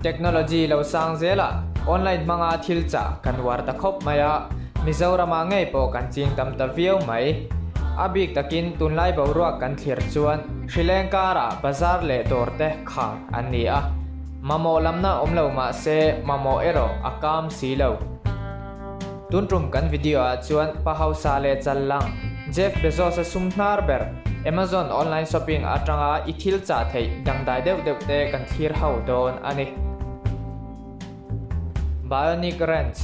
Technology lo sang zelah online hmanga thil chah kan uar ta khawp mai a, Mizoramah ngei pawh kan ching tam ta viau mai. A bik takin tunlai boruak kan thlir chuan hrileng karah bazar leh dawr te khar an ni a, mamawh lamna awm lo mah se mamawh erawh a kam si lo. Tun tum kan video ah chuan pa hausa leh chal lang Jeff Bezos-a sum hnar ber Amazon online shopping atanga i thil chah theih dangdai deuh deuh te kan thlir ho dawn a ni. Bionic Wrench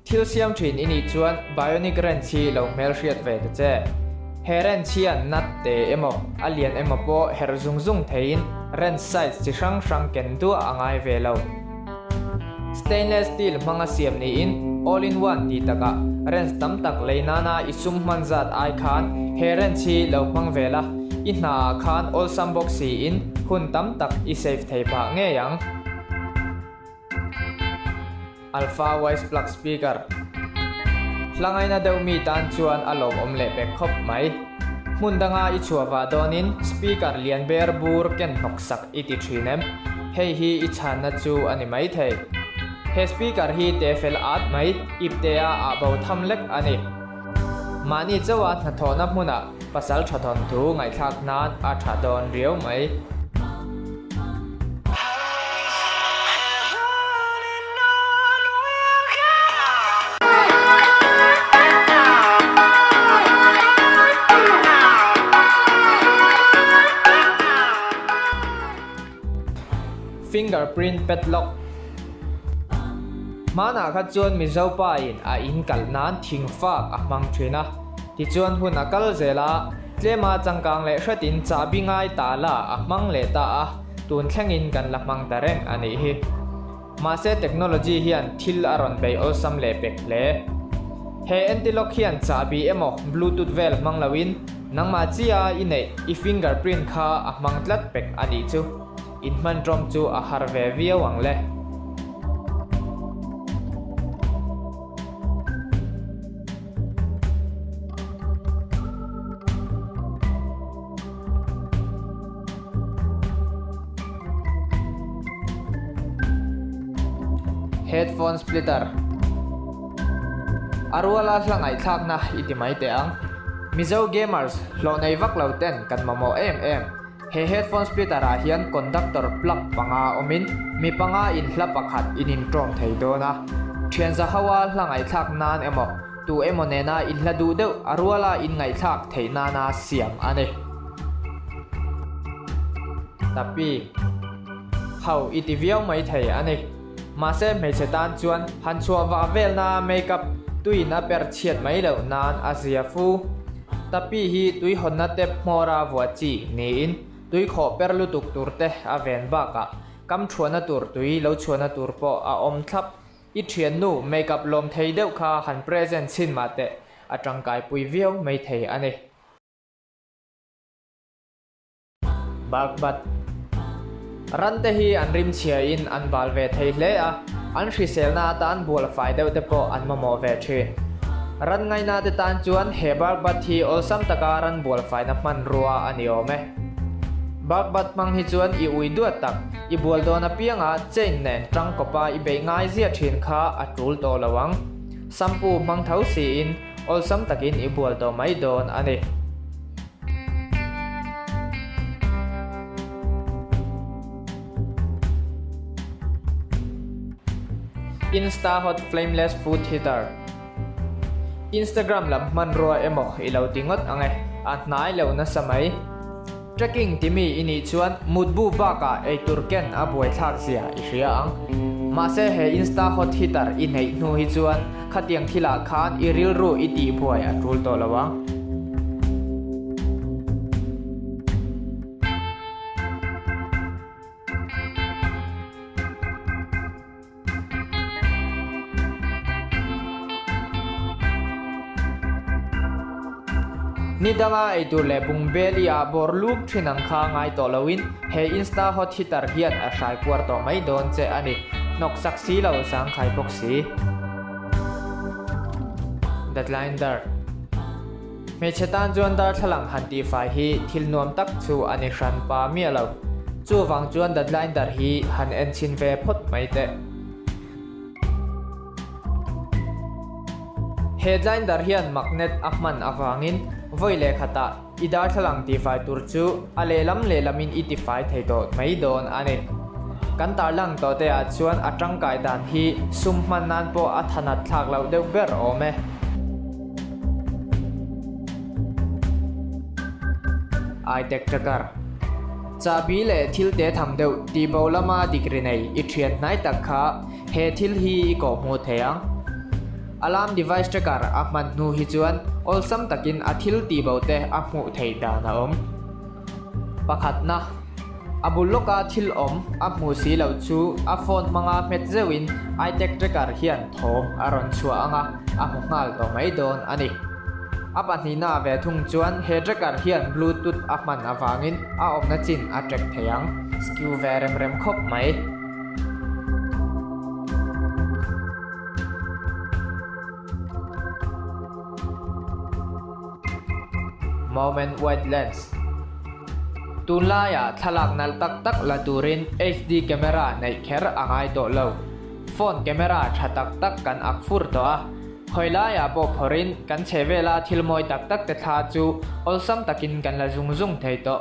Thil siam thin i nih chuan Bionic Wrench hi lo hmelhriat ve ta che. He wrench hian nut te emaw a lian emaw pawh herh zung zung theiin wrench size chi hrang hrang ken duah a ngai ve lo. Stainless steel hmanga siam niin all in one tih takah wrench tam tak lei nana i sum hman zat ai khan he wrench hi lo hmang ve la, i hna ah khan awlsam bawk siin hun tam tak i save thei phah ngei ang. Alpha Wise Plug Speaker Hla ngaina deuh mi tan chuan a lawmawm leh pek khawp mai. Hmun danga i chhuah vah dawnin speaker lian ber bur ken hnawk sak i ti thin em? Hei hi i chhanna chu a ni maithei. He speaker hi te fel at mai, iptea ah bo tham lek a ni. Mahni chauha hnathawhna hmunah pasal tha thawnthu ngaihthlak nan a tha dawn riau mai. Fingerprint padlock Hmanah kha chuan Mizo pa in a in kal nan thing fak a hmang thin a, tichuan hun a kal zel a, tlema changkang leh hretin chahbi ngai ta la a hmang leh ta a, tun thlengin kan la hmang ta reng a nih hi. Mahse technology hian thil a rawn bei awlsam leh pek hle. He anti-lock hian chahbi emaw bluetooth vel hmang loin nangmah chia i neih i fingerprint kha a hmang tlat pek a nih chu. In hman tawm chu a har ve viau ang le. Headphone splitter A ruala hla ngaihthlakna i ti mai teh ang. Mizo gamers hlawh nei vak lo ten kan mamawh em em. He headphone splitter ah hian conductor plug panga awmin mi panga in hla pakhat in intawm thei dawn a. Thian za hoa hla ngaihthlak nan emaw Tu emaw nena inhla duh deuh a ruala inngaihthlak theih nana siam a ni. Tapi, Ho i ti viau mai thei a ni. Mahse hmeichhe tan chuan han chhuah vah velna make-up tuiin a per chhiat mai loh nan a zia fu. Tapi hi tui hawnna tep hmawra vuah chi niin tui khawh per lutuk tur te a ven bakah kam thuahna tur tui lo chhuahna tur pawh a awm thlap. I thiannu make-up lawm thei deuh kha han present chhin mah teh, a tangkai pui viau mai thei a ni. Barkbat. Ran te hi an rim chhia in an bal ve thei hle a, an hriselna atan bual fai deuh te pawh an mamawh ve thin. Ran ngaina te tan chuan he barkbat hi awlsam taka ran bual faina hmanrua a ni awm e. Barkbat hmang hi chuan i ui duat tak. I bual dawn apianga chain nen tangkawpa i beih ngai ziah thin kha a tul tawh lo ang. Shampoo hmang tho siin awlsam takin i bual tawh mai dawn a ni. Insta Hot Flameless Food Heater Instagram lam hmanrua emaw i lo ti ngawt ang e, a hnai lo nasa mai. Trekking timi i nih chuan mutbu bakah eitur ken a buaithlak zia i hria ang. Mahse he Insta Hot Heater i neih hnu hi chuan khatiang thilah khan i rilru i tihbuai a tul tawh lo ang. Ni danga eitur leh bungbel i ah bawr luk thin ang kha ngai tawh loin he Insta Hot Heater hian a hrai puar tawh mai dawn che a ni. Hnawk sak si lo zangkhai bawk si. The Blinder Hmeichhe tan chuan darthlalang han tihfai hi thil nuam tak chu a ni hran pa miah lo. Chuvang chuan The Blinder hi han en chhin ve phawt mai teh. He Blinder hian magnet a hman avangin vawi leh khatah i darthlalang tifai tur chu a lehlam lehlamin i tifai thei tawh mai dawn a ni. Kan tarlang tawh te ah chuan a tangkai dan hi sum hman nan pawh a thanat thlak loh deuh ber awm e. Aitek Tracker. Chahbi leh thil te tham deuh tih bo lama degree nei i thian hnai tak kha he thil hi i kawh hmuh thei ang. Alarm device tracker a hman hnu hi chuan awlsam takin a thil tih bo te a hmuh theih dan a awm. Pakhatna, a bul lawka thil awm a hmuh si loh chu a phone hmanga hmet zeuhin iTag tracker hian thawm a rawn chhuah anga a hmu nghal tawh mai dawn a ni. A pahnihna ve thung chuan he tracker hian bluetooth a hman avangin a awmna chin a track thei ang. Skew ve rem rem khawp mai. Moment Wide Lens Tunlaiah thlalak nalh tak tak la turin HD camera neih kher a ngai tawh lo. Phone camera tha tak tak kan ak fur tawh a, khawi laiah pawh phawrhin kan chhe vela thil mawi tak tak te thla chu awlsam takin kan la zung zung thei tawh.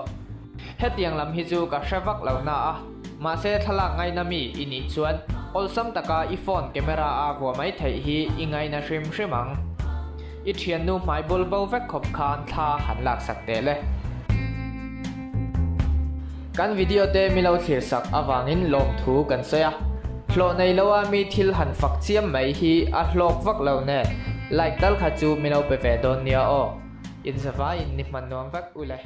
Hetiang lam hi chu ka hre vak lo na a, mahse thlalak ngaina mi i nih chuan awlsam taka i phone camera a vuah mai theih hi i ngaina hrim hrim ang. I thiannu hmai bul bo vek khawp khan thla han laksak teh le. Kan video te mi lo thlir sak avangin lawmthu kan sawi a, hlawh nei lo a mi thil han fak chiam mai hi a hlawk vak lo nen like tal kha chu mi lo pe ve dawn nia aw. Inzavaiin ni hman nuam vek u le.